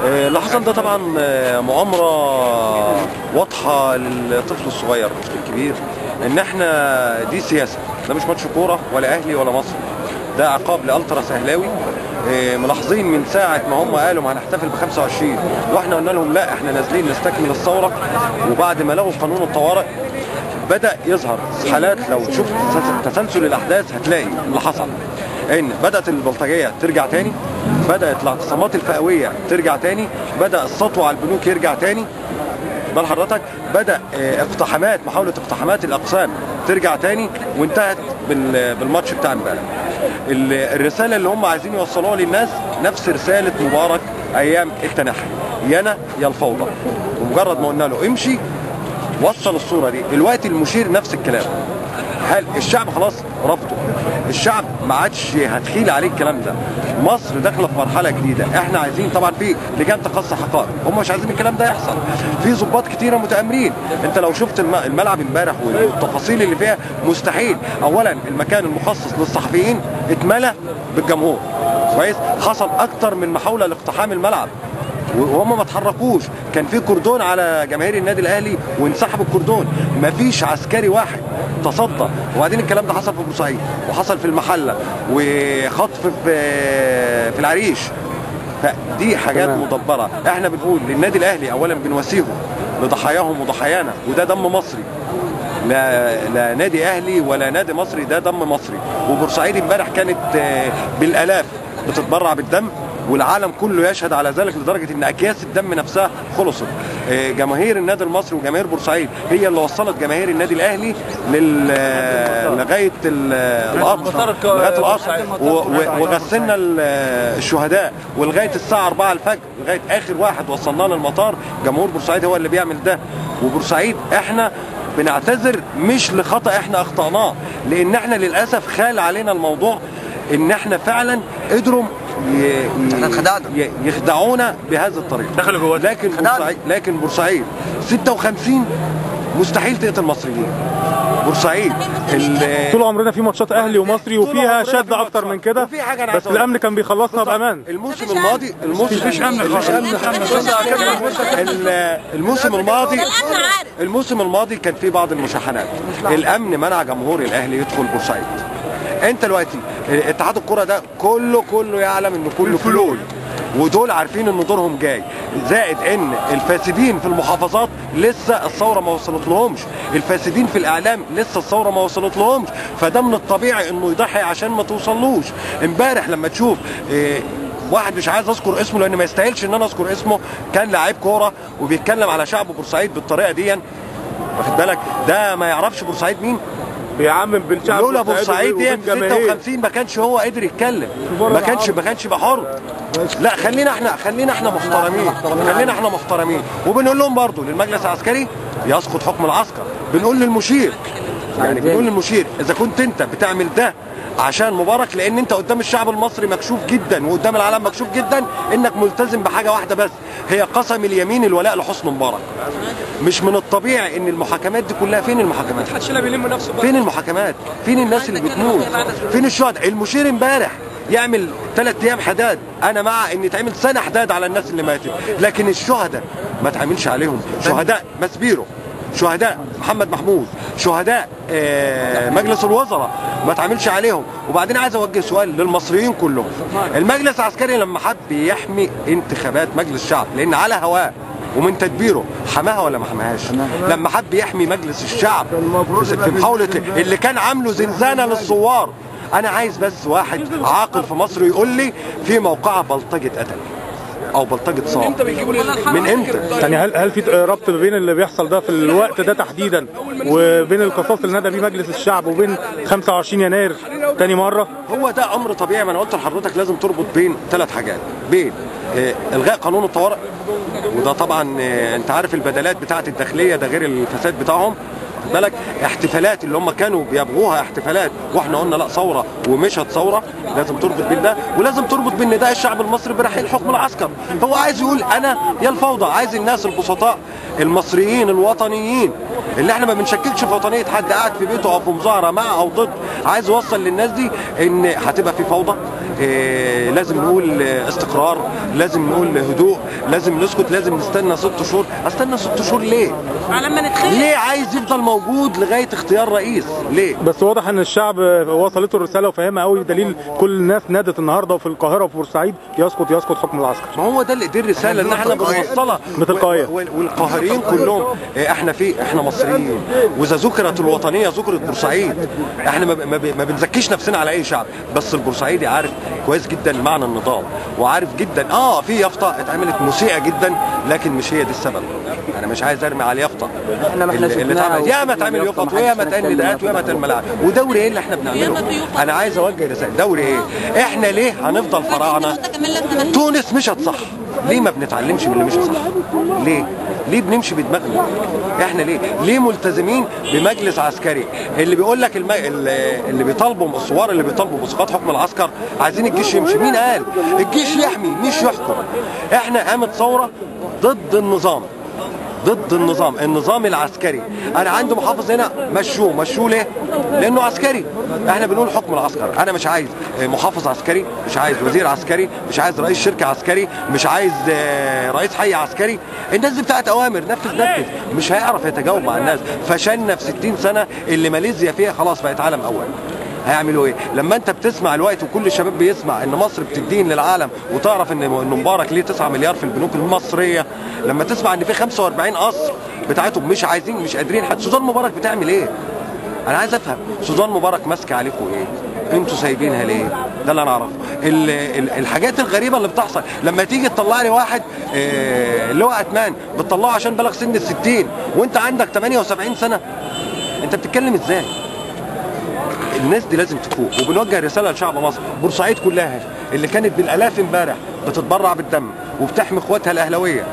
اللي حصل ده طبعا مؤامرة واضحة للطفل الصغير مش للكبير، ان احنا دي سياسة، ده مش ماتش كورة ولا اهلي ولا مصري، ده عقاب لالتراس اهلاوي. ملاحظين من ساعة ما هم قالوا ما هنحتفل ب 25 واحنا قلنا لهم لا احنا نازلين نستكمل الثورة، وبعد ما لغوا قانون الطوارئ بدا يظهر حالات. لو شفت تسلسل الاحداث هتلاقي اللي حصل، ان بدات البلطجيه ترجع تاني، بدات الاعتصامات الفئويه ترجع تاني، بدا السطو على البنوك يرجع تاني، بال حضرتك، بدا اقتحامات، محاولة اقتحامات الاقسام ترجع تاني، وانتهت بالماتش بتاع امبارح. الرسالة اللي هم عايزين يوصلوها للناس نفس رسالة مبارك ايام التنحي، يا انا يا الفوضى. ومجرد ما قلنا له امشي وصل الصورة دي. دلوقتي المشير نفس الكلام، هل الشعب خلاص رفضه؟ الشعب ما عادش هتخيل عليه الكلام ده. مصر داخله في مرحلة جديدة، احنا عايزين طبعا في لجان تقصي حقائق، هم مش عايزين الكلام ده يحصل. في ضباط كتيرة متآمرين، انت لو شفت الملعب امبارح والتفاصيل اللي فيها مستحيل. اولا المكان المخصص للصحفيين اتملى بالجمهور، كويس، حصل اكتر من محاولة لاقتحام الملعب وهم ما اتحركوش، كان في كردون على جماهير النادي الاهلي وانسحبوا الكردون، مفيش عسكري واحد تصدى. وبعدين الكلام ده حصل في بورسعيد وحصل في المحلة وخطف في العريش، فدي حاجات مدبره. احنا بنقول للنادي الاهلي اولا بنواسيهم لضحاياهم وضحايانا، وده دم مصري، لا نادي اهلي ولا نادي مصري، ده دم مصري. وبورسعيد امبارح كانت بالالاف بتتبرع بالدم، والعالم كله يشهد على ذلك، لدرجة ان اكياس الدم نفسها خلصت. جماهير النادي المصري وجماهير بورسعيد هي اللي وصلت جماهير النادي الاهلي لغاية القطر، لغاية القطر، وغسلنا الشهداء، ولغاية الساعة 4 الفجر، لغاية اخر واحد وصلناه للمطار. جمهور بورسعيد هو اللي بيعمل ده. وبورسعيد احنا بنعتذر مش لخطأ احنا اخطأناه، لان احنا للاسف خال علينا الموضوع، ان احنا فعلا قدروا يخدعونا بهذا الطريقة، دخلوا جوه. لكن بورسعيد 56 مستحيل تقتل مصريين. بورسعيد طول عمرنا في ماتشات اهلي ومصري وفيها شد اكتر من كده، بس الامن كان بيخلصنا بامان. الموسم الماضي مفيش امن خالص. الموسم الماضي كان في بعض المشاحنات، الامن منع جمهور الاهلي يدخل بورسعيد. انت دلوقتي اتحاد الكره ده كله يعلم ان كله فلول، ودول عارفين ان دورهم جاي، زائد ان الفاسدين في المحافظات لسه الثورة ما وصلت لهمش، الفاسدين في الاعلام لسه الثورة ما وصلت لهمش، فده من الطبيعي انه يضحي عشان ما توصلوش. امبارح لما تشوف واحد مش عايز اذكر اسمه لان ما يستاهلش ان انا اذكر اسمه، كان لعيب كورة وبيتكلم على شعب بورسعيد بالطريقة دي، واخد بالك، ده ما يعرفش بورسعيد مين، بيعمم بالشعب. لولا بورسعيد دي 56 ما كانش هو قدر يتكلم، ما كانش يبقى حر. لا خلينا احنا محترمين، خلينا احنا محترمين. وبنقول لهم برضو للمجلس العسكري يسقط حكم العسكر، بنقول للمشير، يعني بنقول للمشير اذا كنت انت بتعمل ده عشان مبارك، لان انت قدام الشعب المصري مكشوف جدا وقدام العالم مكشوف جدا انك ملتزم بحاجة واحدة بس، هي قسم اليمين الولاء لحسن مبارك. مش من الطبيعي ان المحاكمات دي كلها، فين المحاكمات؟ فين المحاكمات؟ فين الناس اللي بتموت؟ فين الشهداء؟ المشير امبارح يعمل 3 ايام حداد، انا مع ان يتعمل سنة حداد على الناس اللي ماتت، لكن الشهداء ما تعملش عليهم. شهداء ماسبيرو، شهداء محمد محمود، شهداء مجلس الوزراء ما تعملش عليهم. وبعدين عايز اوجه سؤال للمصريين كلهم، المجلس العسكري لما حب يحمي انتخابات مجلس الشعب لان على هواه ومن تدبيره، حماها ولا ما حماهاش؟ لما حب يحمي مجلس الشعب في محاولة اللي كان عامله زنزانة للثوار، انا عايز بس واحد عاقل في مصر يقول لي في موقعه بلطجه قتل او بلطجه صار من امتى؟ يعني هل في ربط بين اللي بيحصل ده في الوقت ده تحديدا وبين القصاص اللي نادى بيه مجلس الشعب وبين 25 يناير تاني مرة؟ هو ده امر طبيعي. ما انا قلت لحضرتك لازم تربط بين 3 حاجات، بين الغاء قانون الطوارئ، وده طبعا انت عارف البدلات بتاعه الداخلية ده غير الفساد بتاعهم، بالك، احتفالات اللي هم كانوا بيبغوها احتفالات واحنا قلنا لا ثورة ومشت ثورة، لازم تربط بين ده، ولازم تربط بين نداء الشعب المصري برحيل حكم العسكر. هو عايز يقول انا يا الفوضى، عايز الناس البسطاء المصريين الوطنيين اللي احنا ما بنشككش في وطنية حد قاعد في بيته او في مظاهره مع او ضد، عايز اوصل للناس دي ان هتبقى في فوضى. لازم نقول استقرار، لازم نقول هدوء، لازم نسكت، لازم نستنى 6 شهور. استنى 6 شهور ليه؟ لما نتخيل ليه عايز يفضل موجود لغاية اختيار رئيس؟ ليه؟ بس واضح ان الشعب وصلته الرسالة وفاهمها قوي، بدليل كل الناس نادت النهارده وفي القاهرة وفي بورسعيد يسقط يسقط حكم العسكر. ما هو ده اللي دي الرسالة اللي احنا بنوصلها بتلقائيه، والقاهريين كلهم احنا مصريين، واذا ذكرت الوطنية ذكرت بورسعيد. احنا ما بنزكيش نفسنا على اي شعب، بس البورسعيدي عارف كويس جدا معنى النضال، وعارف جدا في يافطة اتعملت مسيئه جدا، لكن مش هي دي السبب. انا مش عايز ارمي على اليافطه اللي اتعملت، ياما اتعمل يافط وياما اتقال نداءات وياما اتقال ملاعب، ودوري ايه اللي احنا بنعمله؟ انا عايز اوجه رسالة، دوري ايه؟ احنا ليه هنفضل فراعنه؟ تونس مشت صح، ليه ما بنتعلمش من اللي مشى صح؟ ليه؟ ليه بنمشي بدماغنا؟ احنا ليه؟ ليه ملتزمين بمجلس عسكري؟ اللي بيقول لك اللي بيطالبوا الثوار اللي بيطالبوا باسقاط حكم العسكر عايزين الجيش يمشي، مين قال؟ الجيش يحمي مش يحكم. احنا قامت ثورة ضد النظام، ضد النظام، النظام العسكري. انا عندي محافظ هنا مشوه، مشوه ليه؟ لانه عسكري. احنا بنقول حكم العسكر، انا مش عايز محافظ عسكري، مش عايز وزير عسكري، مش عايز رئيس شركة عسكري، مش عايز رئيس حي عسكري. الناس دي بتاعت اوامر، نفذ نفذ، مش هيعرف يتجاوب مع الناس. فشلنا في 60 سنة اللي ماليزيا فيها خلاص بقت عالم اول. هيعملوا ايه؟ لما انت بتسمع الوقت وكل الشباب بيسمع ان مصر بتدين للعالم، وتعرف ان مبارك ليه 9 مليار في البنوك المصرية، لما تسمع ان في 45 قصر بتاعتهم مش عايزين مش قادرين. حتى سوزان مبارك بتعمل ايه؟ انا عايز افهم سوزان مبارك ماسكه عليكم ايه؟ انتوا سايبينها ليه؟ ده اللي انا اعرفه. الحاجات الغريبة اللي بتحصل لما تيجي تطلع لي واحد اللي هو اتمان بتطلعه عشان بلغ سن ال 60 وانت عندك 78 سنة، انت بتتكلم ازاي؟ الناس دي لازم تفوق. وبنوجه رسالة لشعب مصر، بورسعيد كلها اللي كانت بالالاف امبارح بتتبرع بالدم وبتحمي اخواتها الاهلاوية،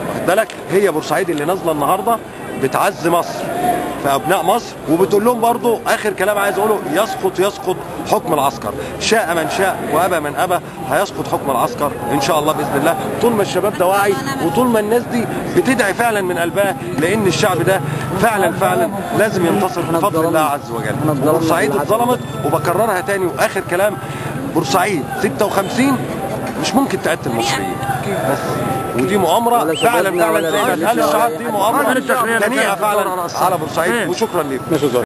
واخد بالك؟ هي بورسعيد اللي نازله النهارده بتعز مصر في ابناء مصر، وبتقول لهم برضو اخر كلام عايز اقوله، يسقط يسقط حكم العسكر، شاء من شاء وابى من ابى، هيسقط حكم العسكر ان شاء الله باذن الله. طول ما الشباب ده واعي وطول ما الناس دي بتدعي فعلا من قلبها، لان الشعب ده فعلا فعلا لازم ينتصر بفضل الله عز وجل. بورسعيد اتظلمت، وبكررها تاني واخر كلام، بورسعيد 56 مش ممكن تقتل المصريين بس، ودي مؤامرة فعلا فعلا زي ما قال الشعب، دي مؤامرة دنيئه فعلا على بورسعيد. وشكرا لكم.